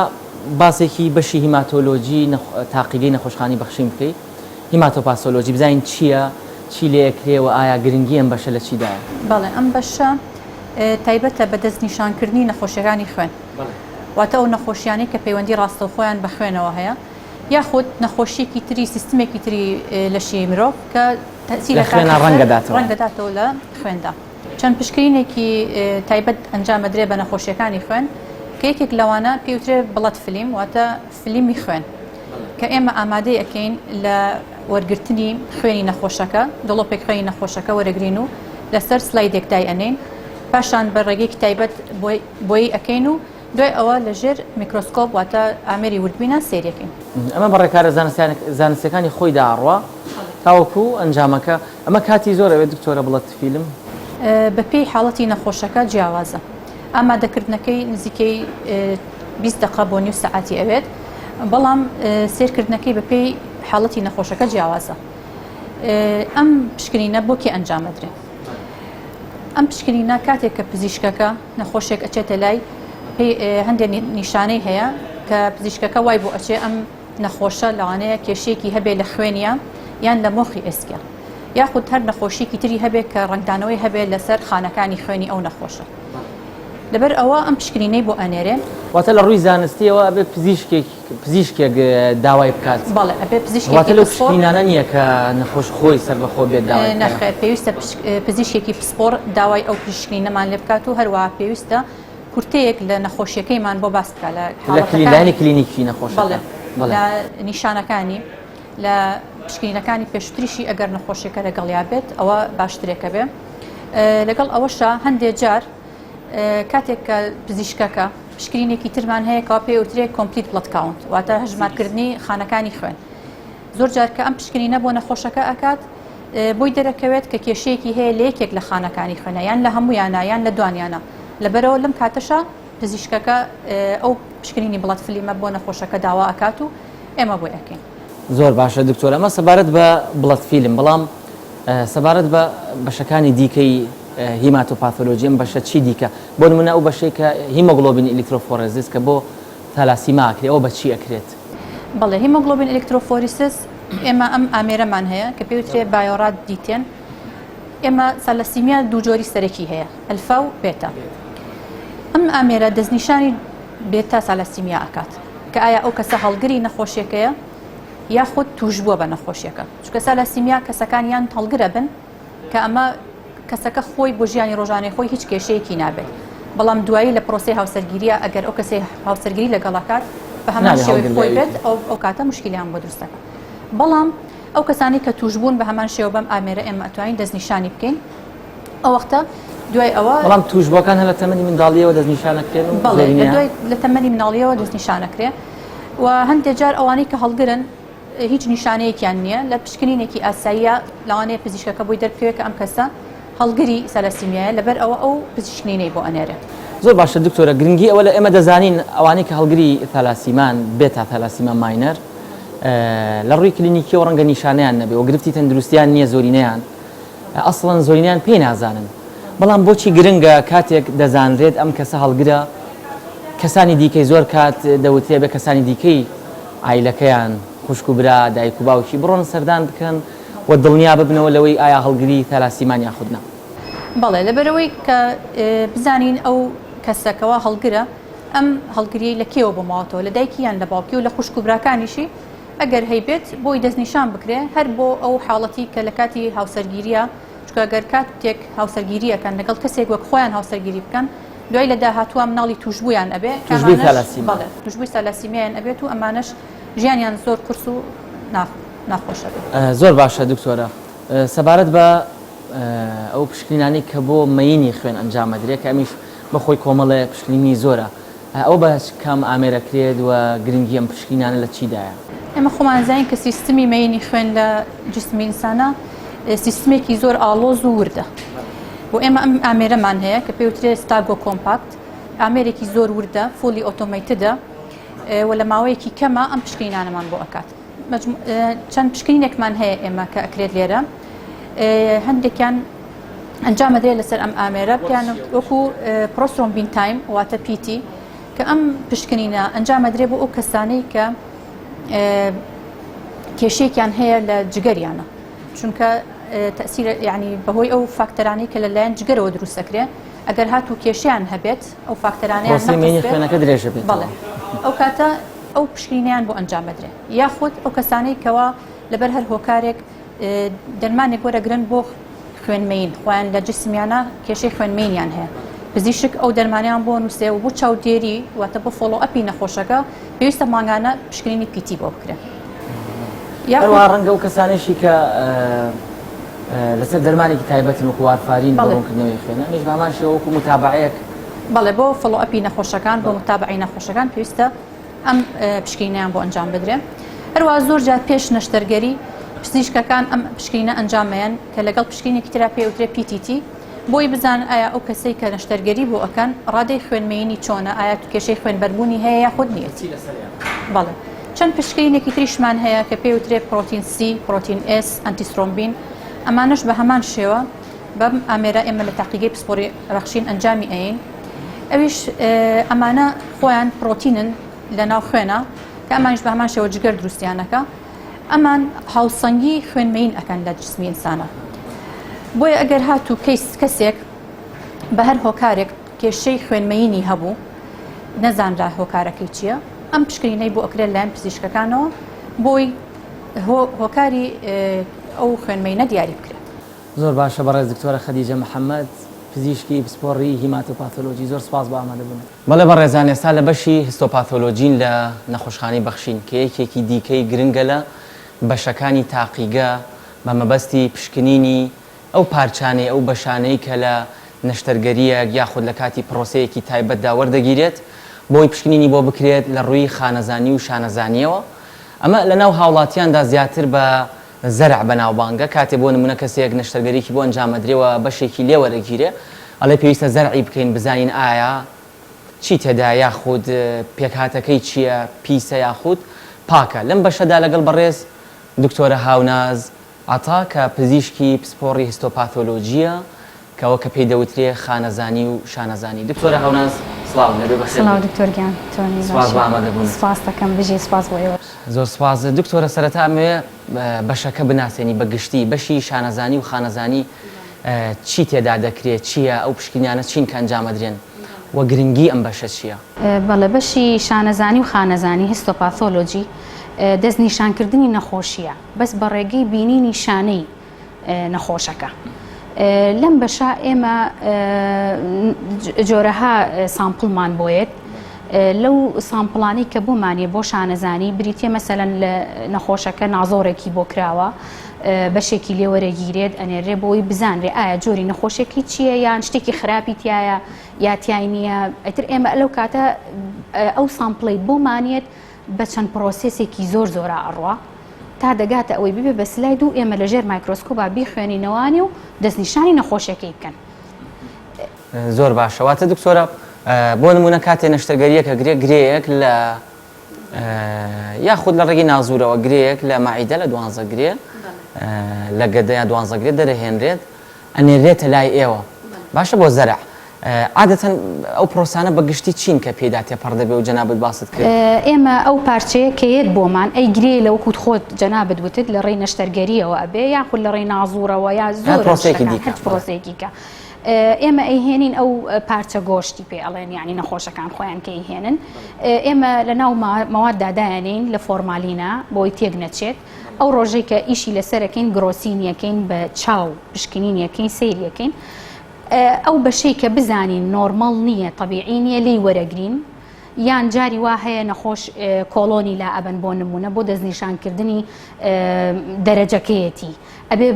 باسێکی بەشی هیماتۆلۆجی تاقیگەی نەخۆشخانەی بەخشین بکەی. هیماتۆپاسۆلۆجی بزانین چییە، چی لێ ئەکرێ و ئایا گرنگی ئەم بەشە لە چیدایە؟ بەڵێ ئەم بەشە تایبەتە بە دەستنیشانکردنی نەخۆشیەکانی خوێن. واتە ئەو نەخۆشیانەی کە پەیوەندی ڕاستەوخۆیان بە خوێنەوە هەیە یاخود نەخۆشیەکی تری سیستمێکی تری لەشی مرۆڤ کە تەئسیر لە خوێنا ڕەنگە داتەوە. ڕەنگە داتەوە لە خوێندا. چەند پشکنینێکی تایبەت ئەنجام ئەدرێ بە نەخۆشیەکانی خوێن کە یەکێک لەوانە پێی وترێ blood film واتە فلیمی خوێن کە ئێمە ئامادەی ئەکەین لە وەرگرتنی خوێنی نەخۆشەکە دڵۆپێک خوێنی نەخۆشەکە وەرەگرین و لەسەر سلایدێک دای ئەنێین پاشان بە ڕێگەیەکی تایبەت بۆی ئەکەین و دوای ئەوە لە ژێر میکرۆسکۆپ واتە ئامێری وردبینە سەیری ئەکەین. ئەمە بە ڕێکارە زانستیەکانی خۆیدا ئەڕوا تاوەکو ئەنجامەکە، ئەمە کاتی زۆر ئەوێت دکتۆرە blood film؟ بەپێی حاڵەتی نەخۆشەکە جیاوازە، ئامادەکردنەکەی نزیکەی 20 دەقە بۆ نیو سەعاتی ئەوێت، بەڵام سێرکردنەکەی بەپێی حاڵەتی نەخۆشەکە جیاوازە. ئەم پشکنینە بۆ کێ ئەنجام ئەدرێ؟ ئەم پشکنینە کاتێک کە پزیشکەکە نەخۆشێک ئەچێتە لای پێی هەندێک نیشانەی هەیە کە پزیشکەکە وای بۆ ئەچێ ئەم نەخۆشە لەوانەیە کێشەیەکی هەبێ لە خوێنیە یان لە مۆخی ئێسکە یاخود هەر نەخۆشیکی تری هەبێ کە ڕەنگدانەوەی هەبێ لەسەر خانەکانی خوێنی ئەو نەخۆشە لەبەر ئەوە ئەم پشکنینەی بۆ ئەنێرێ. واتە لە ڕووی زانستیەوە ئەبێ پزیشکێک پزیشکێک داوای بکات. بەڵێ ئەبێ پزیشکێکی واتە لەو پشکنینانە نییە کە نەخۆش خۆی سەربەخۆ بێت داوای بکات. نەخێر پێویستە پزیشکێکی پسپۆڕ داوای ئەو پشکنینەمان لێ بکات و هەروەها پێویستە کورتەیەک لە نەخۆشیەکەیمان بۆ باس بکات لە حاڵەتەکانی لە لایەنی کلینیکی نەخۆشەکە. بەڵێ لە نیشانەکانی لە پشکنینەکانی پێشتریشی ئەگەر نەخۆشیەکە لەگەڵیا بێت ئەوە باشترێکە بێ لەگەڵ ئەوەشا هەندێ جار کاتێک کە پزیشکەکە پشکنینێکی ترمان هەیە کەوا پێی ئەوترێ complete blood count واتە هەژمارکردنی خانەکانی خوێن زۆر جار کە ئەم پشکنینە بۆ نەخۆشەکە ئەکات بۆی دەرەکەوێت کە کێشەیەکی هەیە لە یەکێک لە خانەکانی خوێنە یان لە هەمویانە یان لە دوانیانە لەبەرەوە لەم کاتەشا پزیشکەکە ئەو پشکنینی blood film ە بۆ نەخۆشەکە داوا ئەکات و ئێمە بۆی ئەکەین. زۆر باشە دکتۆر ئەمە سەبارەت بە blood film بەڵام سەبارەت بە بەشەکانی دیکەی hematopathology ئەم بەشە چی دیکە بۆ نمونە ئەو بەشەی کە hemoglobin electrophoresis کە بۆ تالاسیما ئەکرێ ئەوە بە چی ئەکرێت؟ بەڵێ hemoglobin electrophoresis ئێمە ئەم ئامێرەمان هەیە کە پێی وترێ Bio-Rad D10 ئێمە سالاسیمیا دوو جۆری سەرەکی هەیە ئەلفا و بێتا ئەم ئامێرە دەستنیشانی بێتا سالاسیمیا ئەکات کە ئایا ئەو کەسە هەڵگری نەخۆشیەکەیە یاخود توشبووە بە نەخۆشیەکە چونکە سالاسیمیا کەسەکان یان هەڵگرە بن کە ئەمە کەسەکە خۆی بۆ ژیانی ڕۆژانەی خۆی هیچ کێشەیەکی نابێت بەڵام دوایی لە پرۆسەی هاوسەرگیریە ئەگەر ئەو کەسەی هاوسەرگیری لەگەڵەکات بە هەمان شێوەی خۆی بێت ئەو ئەو کاتە مشکلیان بۆ دروست دەکات بەڵام ئەو کەسانی کە توشبوون بە هەمان شێوە بەم ئامێرە ئێمە ئەتوانین دەستنیشانی بکەین ئەو وەختە دوای ئەوە بەڵام توشبووەکان هەر لە تەمەنی منداڵیەوە دەستنیشانەکرێن و بەڵێ دوای لە تەمەنی مناڵیەوە دەستنیشانەکرێ و هەندێک جار ئەوانەی کە هەڵگرن هیچ نیشانەیەکیان نییە لە پشکنینێکی ئاساییە لەوانەیە پزیشکەکە بۆی دەربکەوێت کە ئەم کەسە هەڵگری سەلەسیمیایە لەبەر ئەوە ئەو پزیشکنینەی بۆ ئەنێرێ. زۆر باشە دکتۆرە گرنگی ئەوە لە ئێمە دەزانین ئەوانەی کە هەڵگری ثالاسیمان beta thalassemia minor لە ڕووی کلینیکیەوە ڕەنگە نیشانەیان نەبێ و گرفتی تەندروستیان نییە زۆرینەیان ئەسڵەن زۆرینەیان پێی نازانن بەڵام بۆچی گرنگە کاتێک دەزانرێت ئەم کەسە هەڵگرە کەسانی دیکەی زۆر کات دەوترێ بێ کەسانی دیکەی عایلەکەیان خوشک و برا دایک و باوکی بڕۆن سەردان بکەن و دڵنیا ببنەوە لەوەی ئایا هەڵگری ثالاسیمان یاخود نا. بەڵێ لەبەرئەوەی کە بزانین ئەو کەسە کەوا هەڵگرە ئەم هەڵگریەی لە کێوە بۆ ماوەتەوە لە دایکی یان لە باوکی و لە خوشک و براکانیشی ئەگەر هەیبێت بۆی دەستنیشان بکرێ هەر بۆ ئەو حاڵەتی کە لە کاتی هاوسەرگیریە چونکە گەر کاتێک هاوسەرگیری ئەکەن لەگەڵ کەسێک وەک خۆیان هاوسەرگیری بکەن دوای لە داهاتووا مناڵی توشبوویان ئەبێ توشبووی ثالاسیما بەڵێ توشبووی سالاسیمیایان ئەبێت و ئەمانەش ژیانیان زۆر قورس و ناخۆش ئەبێت. زۆر باشە دکتۆرە سەبارەت بە ئەو پشکنینانەی کە بۆ مەیینی خوێن ئەنجام ئەدرێ کە ئەمیش بەخۆی کۆمەڵێ پشکنینی زۆرە ئەوە بە کام ئامێر ئەکرێت و گرنگی ئەم پشکنینانە لە چیدایە؟ ئێمە خۆمان ئەزانین کە سیستمی مەیینی خوێن لە جسمی ئینسانا سیستمێکی زۆر ئاڵۆز و وردە بۆ ئێمە ئەم ئامێرەمان هەیە کە پێوترێ Stago Compact ئامێرێکی زۆر وردە fully automated ە و لە ماوەیەکی کەمە ئەم پشکنینانەمان بۆ ئەکات چەند پشکنینێکمان هەیە ئێمە کە ئەکرێت لێرە هەندێکیان ئەنجام ئەدرێت لەسەر ئەم ئامێرە پێیان وەکو prothrombin time واتە PT کە ئەم پشکنینە ئەنجام ئەدرێت بۆ ئەو کەسانەی کە کێشێکیان هەیە لە جگەریانە چونکە تەسیر یعنی بەهۆی ئەو فاکتەرانەی کە لەلایەن جگەرەوە دروست دەکرێت. ئەگەر هاتوو کێشیان هەبێت ئەو فاکتەرانەیان پرۆسەی مەینی خوێنەکە درێژە بێت. بەڵێ ئەو کاتە ئەو پشکنینەیان بۆ ئەنجام بدرێ یاخود ئەو کەسانەی کەوا لەبەر هەر هۆکارێک دەرمانێک وەرەگرن بۆ خوێنمەین خۆیان لە جسمیانە کێشەی خوێنمەینیان هەیە پزیشک ئەو دەرمانیان بۆ نووسێ و بۆ چاودێری واتە بۆ follow up ی نەخۆشەکە پێویستە مانگانە پشکنینی PT بۆ بکرێت یاخوا ڕەنگە و کەسانێکی کە لەسەر دەرمانێکی تایبەتن وەکو وارفارین بۆ ڕوونکردنەوەی خوێنە ئەمیش بە هەمان شێوە وەکو متابعەیەک بەڵێ بۆ follow up ی نەخۆشەکان بۆ متابعەی نەخۆشەکان پێویستە ئەم پشکینەیان بۆ ئەنجام بدرێ هەروە زۆر جار پێش نەشتەرگەری پزیشکەکان ئەم پشکینە ئەنجامەیەن کە لەگەڵ پشکینێکی ترا پێ وترێ PTT بۆی بزان ئایا ئەو کەسەی کە نەشتەرگەری بۆ ئەکەن ڕادەی خوێنمەیینی چۆنە ئایا کێشەی خوێنبەربوونی هەیە یاخود نییە بەڵێ چەند پشکنینێکی تریشمان هەیە کە پێی وترێ protein C، protein S، antithrombin، ئەمانەش بە هەمان شێوە بەم ئامێرە ئێمە لە تاقیگەی پسپۆری بەخشین ئەنجامی ئەین ئەویش ئەمانە خۆیان پرۆتینن لە ناو خوێنە کە ئەمانیش بە هەمان شێوە جگەر دروستیانەکە ئەمان هاوسەنگی خوێنمەین ئەکەن لە جسمی ئینسانە بۆیە ئەگەر هاتوو کەیس کەسێک بە هەر هۆکارێک کێشەی خوێنمەیینی هەبوو نەزانرا هۆکارەکەی چییە ئەم پشکنینەی بۆ ئەکرێت لایەن پزیشکەکانەوە بۆی هۆکاری ئەو خوێنمەینە دیاری بکرێت. زۆر باشە بەڕێز دکتۆرە خەدیجە محەمەد پزیشکی پسپۆڕی هیماتۆپاتۆلۆجی زۆر سپاس بۆ ئامادەبوونت. بەڵێ بەڕێزان ئێستا لە بەشی هستۆپاتۆلۆجین لە نەخۆشخانەی بەخشین کە یەکێکی دیکەی گرنگە لە بەشەکانی تاقیگە بە مەبەستی پشکنینی ئەو پارچانەی ئەو بەشانەی کە لە نەشتەرگەرییەک یاخود لە کاتی پرۆسەیەکی تایبەتدا وەردەگیرێت بۆی پشکنینی بۆ بکرێت لە ڕووی خانەزانی و شانەزانییەوە ئەمە لە ناو هاوڵاتیاندا زیاتر بە زەرع بەناوبانگە کاتێ بۆ نمونە کەسێک نەشتەرگەریی بۆ ئەنجام ئەدرێ و بەشێکی لێ وەرەگیرێ ئەڵێ پێویستە زەرعی بکەین بزانین ئایا چی تێدایە یاخود پێکهاتەکەی چییە پیسە یاخود پاکە لەم بەشەدا لەگەڵ بەڕێز دکتۆرە هاوناز عەتا کە پزیشکی پسپۆڕی هیستۆپاثۆلۆجییە کە ئەوە کە پێی دەوترێ خانەزانی و شانەزانی. دکتۆرە هەوناز سڵاو لەبێ بەخێر سڵاو بێی. دکتۆر گیان چۆنی سپاس باشی؟ بۆ ئامادەبوونت. سپاست دەکەم بژی سپاس بۆ ئێوەش. زۆر سپاس. دکتۆرە سەرەتا ئەمەوێ بەشەکە بناسێنی بە گشتی بەشی شانەزانی و خانەزانی چی تێدا دەکرێ چییە ئەو پشکنینانە چین کە ئەنجام ئەدرێن و گرنگی ئەم بەشە چییە؟ بەڵێ بەشی شانەزانی و خانەزانی، Histopathology، دەستنیشانکردنی نەخۆشییە بەس بە ڕێگەی بینینی شانەی نەخۆشەکە. لەم بەشە ئێمە جۆرەها sample مان بۆیەت لەو sample انەی کە بۆمانە بۆ شانەزانی بریتە مەسەلەن لە نەخۆشەکە نازۆرێکی بۆ کراوە بەشێکی لێوەرەگیرێت ئەنێرێ بۆی بزانرێ ئایا جۆری نەخۆشیەکەی چییە یان شتێکی خراپی تایە یا تای نییە ئەتر ئێمە لەو کاتە ئەو sample ەی بۆمانیت بە چەند process ێکی زۆر زۆرا ئەڕوا تا دەگاتە ئەوەی ببێ بە slide و ئێمە لە ژێر مایکرۆسکۆبا بیخوێنینەوانی و دەستنیشانی نەخۆشیەکەی بکەن. زۆر باشە واتە دکتۆرە بۆ نمونە کاتێ نەشتەرگەریەک ئەگرێ گرێیەک لە یاخود لە ڕێگەی نازورەوە گرێیەک لە مەعیدە لە دوانزە گرێ لە گەدە یا دوانزە گرێ دەرەهێنرێت ئەنێرێتە لای ئێوە باشە بۆ زەرع عادەتەن ئەو پرۆسانە بە گشتی چین کە پێیدا تێپەڕ دەبێ و جەنابت باست کرد؟ ئێمە ئەو پارچەیە کە یەت بۆمان ئەی گرێ لە وەکوت خۆت جەنابت وتت لە ڕێی نەشتەرگەریەوە ئەبێ یاخود لە ڕێی نازوڕەوە یا زۆر پرۆسەیەکی دیکە هەر پرۆسەیەکی کە ئێمە ئەیهێنین ئەو پارچە گۆشتی پێ ئەڵێن یعنی نەخۆشەکان خۆیان کە ئەیهێنن ئێمە لە ناو مەواددا دایانین لە فۆرمالینە بۆی تێک نەچێت ئەو ڕۆژەی کە ئیشی لەسەرەکەین grossing یەکەین بە چاو پشکنین یەکەین سەیر یەکەین ئەو بەشەی کە بزانین نۆرمەڵ نییە تەبیعی نییە لێی وەرەگرین یان جاری وا هەیە نەخۆش کۆڵۆنی لا ئەبەن بۆ نمونە بۆ دەستنیشانکردنی دەرەجەکەیەتی ئەبێ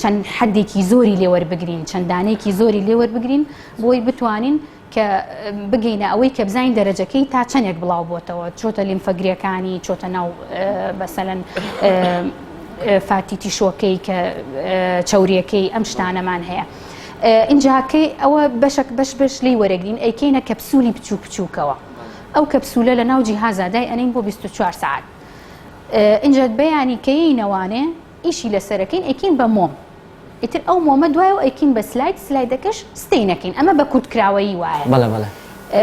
چەند حدێکی زۆری لێوەربگرین چەند دانێکی زۆری لێوەربگرین بۆی بتوانین کە بگەینە ئەوەی کە بزانین دەرەجەکەی تا چەندێک بڵاو بۆتەوە چۆتە لیمفەگرێکانی چۆتە ناو بەسەلەن fatty tissue ەکەی کە چەوریەکەی ئەم شتانەمان هەیە. ئینجاکەی ئەوە بەشک بەش بەش لی وەرەگرین ئەیکەینە کەپسولی بچوک بچووکەوە ئەو کەپسولە لە ناو جیهازا دای ئەنین بۆ 24 ساعت ئینجا بەیانی کەیینەوانێ ئیشی لەسەرەکەین ئەیکەین بە مۆم ئیتر ئەو مۆمە دوایەوە ئەیکەین بە slide slide ەکەش stain ەکەین ئەمە بە کورتکراوەیی وایە. بەڵێ بەڵێ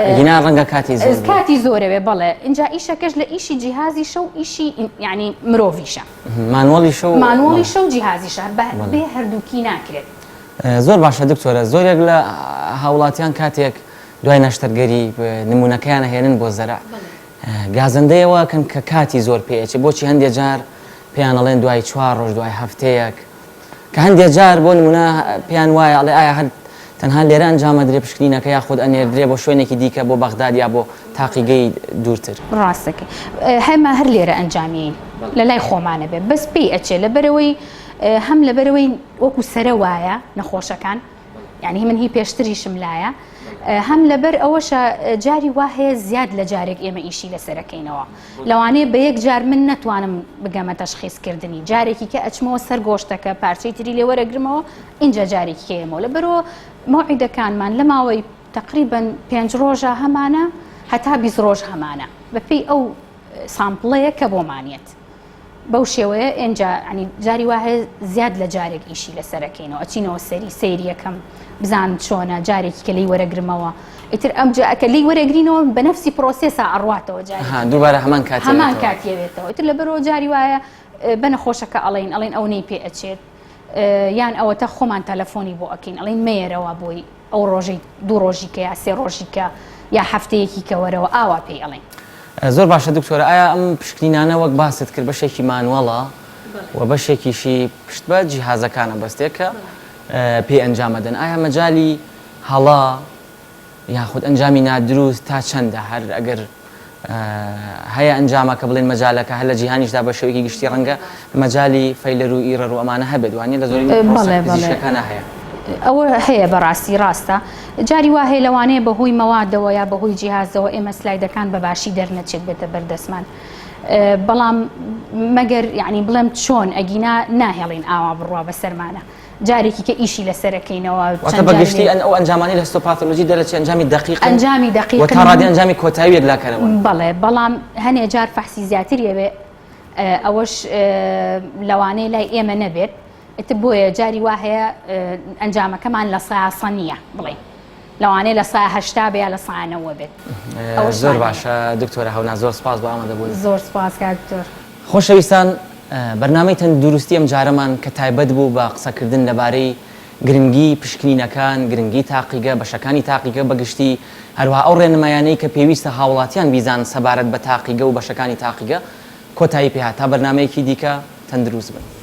ئەگینا ڕەنگە کاتی زۆر بوێ. کاتی زۆرەوێ بەڵێ ئینجا ئیشەکەش لە ئیشی جیهازیشە و ئیشی یانی مرۆڤیشە. manual یشە و manual یشە و جیهازیشە بە بێ هەردووکی ناکرێت. زۆر باشە دکتۆرە زۆرێک لە هاوڵاتیان کاتێک دوای نەشتەرگەری نمونەکەیان ئەهێنن بۆ زەرع گازەندەیەوە کەن کە کاتی زۆر پێ ئەچێ بۆچی هەندێ جار پێیان ئەڵێن دوای چوار ڕۆژ دوای هەفتەیەک کە هەندێ جار بۆ نمونە پێیان وایە ئەڵێ ئایا هەر تەنها لێرە ئەنجام ئەدرێ پشکنینەکە یاخود ئەنێردرێ بۆ شوێنێکی دیکە بۆ بەغداد یا بۆ تاقیگەی دوورتر؟ ڕاستەکەی هەمە هەر لێرە ئەنجامیین لە لای خۆمانە بێ بەس پێی ئەچێ لەبەرەوەی هەم لەبەرەوەی وەکو سەرە وایە نەخۆشەکان یعنی من هی پێشتریشم لایە هەم لەبەر ئەوەشە جاری وا هەیە زیاد لە جارێک ئێمە ئیشی لەسەرەکەینەوە لەوانەیە بە یەک جار من نەتوانم بگەمە تەشخیصکردنی جارێکی کە ئەچمەوە سەر گۆشتەکە پارچەی تری لێ وەرەگرمەوە ئینجا جارێکی کەیەمەوە لەبەرەوە مەوعیدەکانمان لە ماوەی تقریبا پێنج ڕۆژە هەمانە هەتا 20 ڕۆژ هەمانە بەپێی ئەو sample ەیە کە بۆمانیەت بەو شێوەیە ئێنجا ینی جاری وا هەیە زیاد لە جارێک ئیشی لەسەرەکەینەوە ئەچینەوە سەری سەیری یەکەم بزانم چۆنە جارێکی کە لی وەرەگرمەوە ئیتر ئەم جاکە لی وەرەگرینەوە بە نەفسی process ا ئەڕواتەوە جاری دووبارە هەمان کات هەمان کاتیەوێتەوە ئیتر لەبەرەوە جاری وایە بە نەخۆشەکە ئەڵین ئەڵین ئەو نەی پێ ئەچێت یان ئەوەتە خۆمان تەلەفۆنی بۆ ئەکەین ئەڵین مەیەرەوە بۆی ئەو ڕۆژەی دوو ڕۆژی کە یا سێ ڕۆژی کە یا هەفتەیەکی کە وەرەوە ئاوا پێی ئەڵێین. زۆر باشە دکتۆرە ئایا ئەم پشکنینانە وەک باست کرد بەشێکی manual ە و بەشێکیشی پشت بە جیهازەکان ئەبەستێ کە پێی ئەنجام ئەدەن ئایا مەجالی هەڵە یاخود ئەنجامی نادروست تا چەندە هەر ئەگەر هەیە ئەنجامەکە بڵێن مەجالەکە هەر لە جیهانیشدا بە شێوەیەکی گشتی ڕەنگە مەجالی failure و error و ئەمانە هەبێت وانیە لە زۆرینەی پرۆسە بەڵێ بەڵێ پزیشکەکانا هەیە. ئەوە هەیە بەڕاستی ڕاستە جاری وا هەیە لەوانەیە بەهۆی مەوادەوە یا بەهۆی جیهازەوە ئێمە slide ەکان بە باشی دەرنەچێت بێتە بەردەستمان بەڵام مەگەر یعنی بڵێم چۆن ئەگینا ناهێڵین ئاوا بڕوا بەسەرمانە جارێکی کە ئیشی لەسەرەکەینەوە واتە بە گشتی ئەو ئەنجامانەی لە histopathology دەرەچێ ئەنجامی دەقیقن ئەنجامی دەقیقن و تا ڕادەی ئەنجامی کۆتایی یەکلاکەرەوەن. بەڵێ بەڵام هەنێ جار فەحسی زیاتری ئەوێ ئەوەش لەوانەیە لای ئێمە نەبێت ئیتر بۆیە جاری وا هەیە ئەنجامەکەمان لە ساسە نییە بڵێ لەوانەیە لە سا هەشتا بێ یا لە سا نەوە بێت. ئەوەش زۆر باشە دکتۆرە هەونا زۆر سپاس بۆ ئامادەبوونت. زۆر سپاس کاک دکتۆر. خۆشەویستان بەرنامەی تەندروستی ئەمجارەمان کە تایبەت بوو بە قسەکردن لەبارەی گرنگی پشکنینەکان، گرنگی تاقیگە، بەشەکانی تاقیگە بە گشتی، هەروەها ئەو ڕێنمایانەی کە پێویستە هاوڵاتیان بیزانن سەبارەت بە تاقیگە و بەشەکانی تاقیگە کۆتایی پێهات تا بەرنامەیەکی دیکە تەندروست بن.